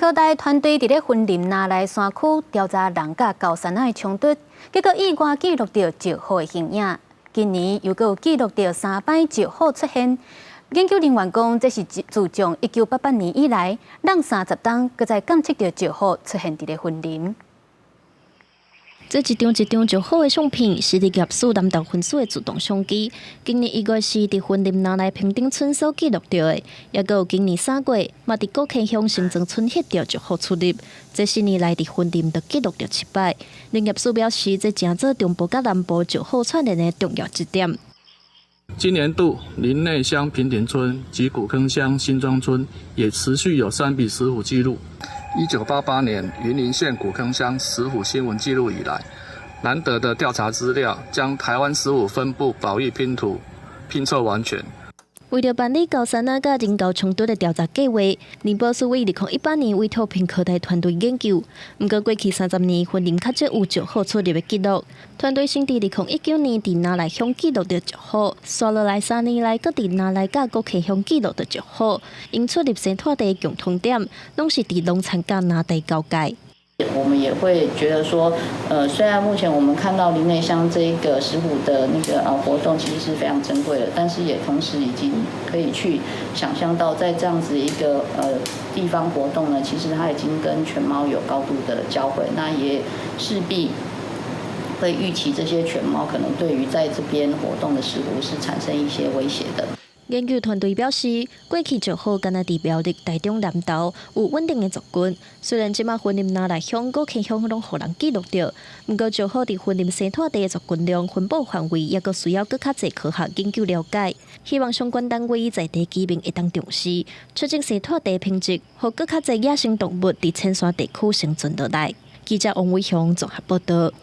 科大團隊佇咧雲林那賴山區調查人佮高山仔的衝突，結果意外記錄著石虎的形影。今年又閣有記錄著三擺石虎出現。研究人員講，這是自從1988年以來，攏30冬閣再監測著石虎出現佇咧雲林。這一張一張石虎的相片，是林業署南投分署的自動相機。今年1月時，佇雲林那賴平頂村所記錄著的，抑閣有今年3月，嘛佇古坑鄉新莊村翕著石虎出入。這4年來，佇雲林就記錄著七擺。林業署表示，這成做中部佮南部石虎串聯的重要節點。今年度林內鄉平頂村及古坑鄉新莊村也持續有三筆石虎記錄。1988年雲林縣古坑鄉石虎新聞記錄以來，難得的調查資料，將台灣石虎分布保育拼圖拼湊完全。為著辦理高山仔佮人猴衝突的調查計劃，林保署於2018年委託屏科大團隊研究。毋過過去30年，雲林較少有石虎出入的記錄。團隊先佇2019年佇那賴鄉記錄著石虎，紲落來3年來，閣佇那賴佮古坑鄉記錄著石虎。𪜶出入生態地的共通點，攏是佇農田佮林地交界。我們也會覺得說，雖然目前我們看到林內鄉這一個石虎的那個活動其實是非常珍貴的，但是也同時已經可以去想象到，在這樣子一個地方活動呢，其實它已經跟犬貓有高度的交匯，那也勢必會預期這些犬貓可能對於在這邊活動的石虎是產生一些威脅的。研究團隊表示，過去石虎敢若佇苗栗、台中南投有穩定的族群。雖然這馬雲林那賴鄉、古坑鄉攏予人記錄著，毋過石虎佇雲林生態地的族群量分布範圍，猶閣需要閣較濟科學研究了解。希望相關單位在地居民會當重視，促進生態地品質，予閣較濟野生動物佇淺山地區生存落來。記者王偉雄綜合報道。